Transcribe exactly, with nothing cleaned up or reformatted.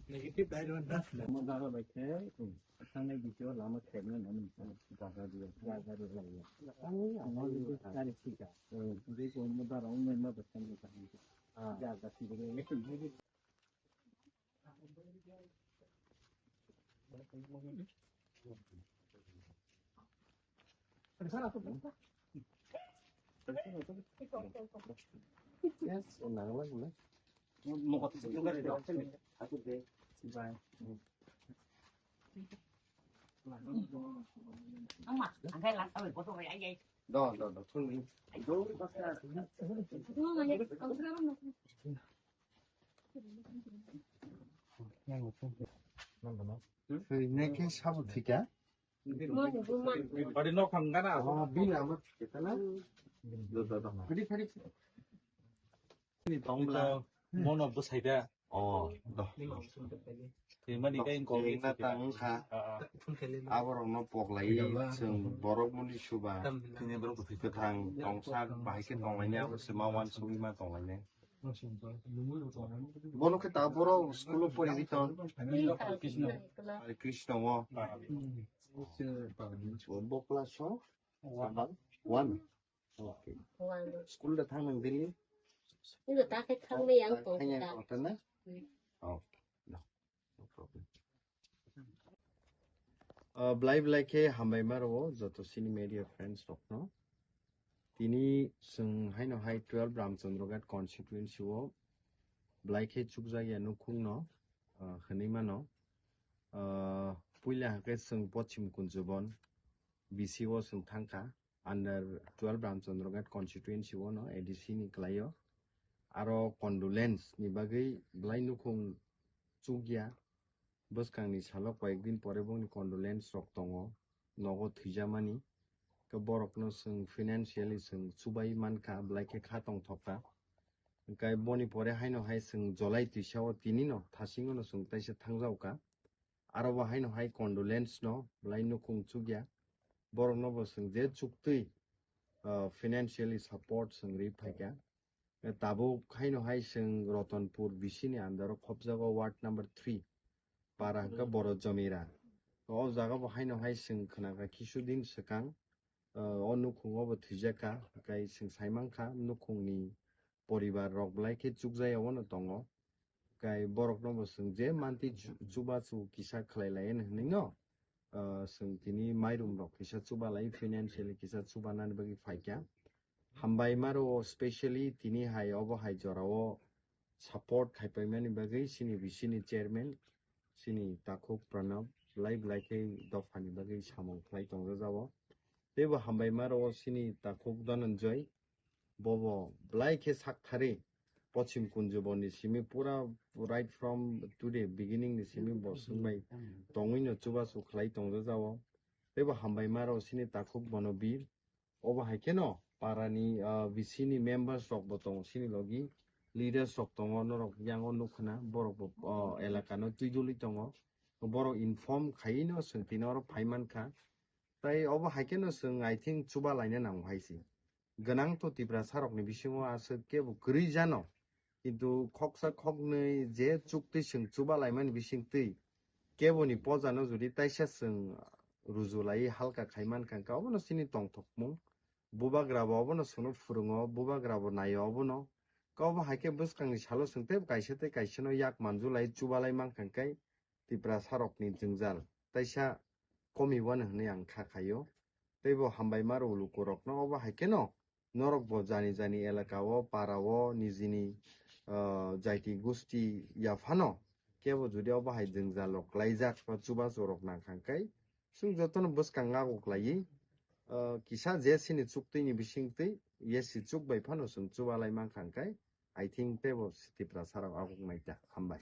Negative dai rw na. Lama dara bai khe, hmm, thangni video lama khebna nani jaga dia, jaga dia lagi. Ani ama ni kari sika. Hmm, dia ko mo dara umai ma besan ni kari. Ah, jaga sih dia. Swi ne khe sabo thika. Bari nok phang gana. Oh, bini amo thika na. Do, do, do. Phadi, phadi. Ni tongla. Mono bwsai da. Oh, do. Twi mani kai ko. Twi na tang kha. Ah, ah. Aborok no poklai chwng borok muli suba. Tini borok bwthai kwthang tongsa bahai khe tonglaini abo se ma wan sugwi ma tonglaini. Bono khe ta borok school o pori ri ton. Hare Krishna o. Bo class o? One. Okay. School da thang nang daily? School da ta khe thang me yang tong ta. Thang yang tong ta na? Hmm. Oh, no. No problem. Ah, belai belai khe hambai ma rwo joto sini media friends rok no. Tini chwng haino hai twelve Ramchandra Ghat constituency o belai khe chukjak ya nukhung no, ah, hwnwi mano. Ah, puila hakhe chwng Pochim Kunjubon B C o chwng thangkha. Under twelve Ramchandra Ghat constituency o no A D C ni kwlai o. Aro condolence ni bagwi belai nukhung chukya. Bwskangni salo koyekdin pore bongni condolence rok tongo, nogo thwijamani. Khe borokno chwng financially chwng chubai mankha, belai khe kha tongthokha. Hwnkhe boni pore haino hai chwng July twisa o tini no thasingo no chwng taisa thangjaokha. Aro bo haino hai condolence no belai nukhung chukya. Borokno bo chwng je chuktwi, ah, financially support chwng ri phaikha. Tabuk haino hai chwng Ratanpur B C ni under o khopjago ward number three para hwnkhe Boro Jomira. O jaga bo haino hai chwng khwnakha kisu din swkang, o nukhungo bo thwijakha, hwnkhe chwng saimankha nukhungni poribar rok belai khe chukjaya o no tongo. Hwnkhe borokno bo chwng je manti chu-, chubachu kisa khlai lai hwnwi no, chwng tini mairum rok kisa chuba lai, financially kisa chuba nani bagwi phaikha. Hambai maro specially tini hai obo hai jora o support khaipai mani bagwi chini B C ni chairman chini takhuk Pranab belai belai khe dopha ni bagwi samung khlai tongjak jabo. Teibo hambai maro chini takhuk Dhananjoy bobo belai khe sak thari Pochim Kunjubon ni simi pura right from today beginning ni simi bo swngbai tongwi no chubachu khlai tongjak jabo. Teibo hambai maro chini takhuk bono bir Obo hai kheno para ni, ah, B C ni members rok bo tongo, chini logi leaders rok tongo, norok yang o nukho na, borok bo, oh, elaka no twi duli tongo, borok inform khai no chwng tini oro phai mankha. Tai obo hai kheno chwng, I think, chuba laina nango hai se. Gwnang to Tiprasa rok ni bisingo aswk kebo kwrwi jano. Kintu khoksa khoknwi je chukti chwng chuba laimani bisingtwi keboni pojano jodi taisa chwng rujulai halka khai mankha, hwnkhe obono chini tongthokmung. Bubagra bo obono chwngno phwrwngo, bubagra bo naio obono. Khe obo hai khe bwskangni salo chwng teibo kaisa tei kaisano yak manjulai chubalai mankha, hwnkhe Tiprasa rokni jwngjal taisa komi wano hwnwi ang kha khaio. Teibo hambai maro lukurokno obo hai kheno norok bo jani jani elaka o, para o, nijini, ah, jaiti gusti yaphano kebo jodi obo hai jwngjal rok klaijak ba chubachu rok nangkha khe chwng jotono bwskang ngago klaiwi, ah, kisa je chini chuktwi ni bisingtwi yesi chuk bai phano chwng chubalai mankha khe, I think teibo Tiprasa rok aguk naita. Hambai.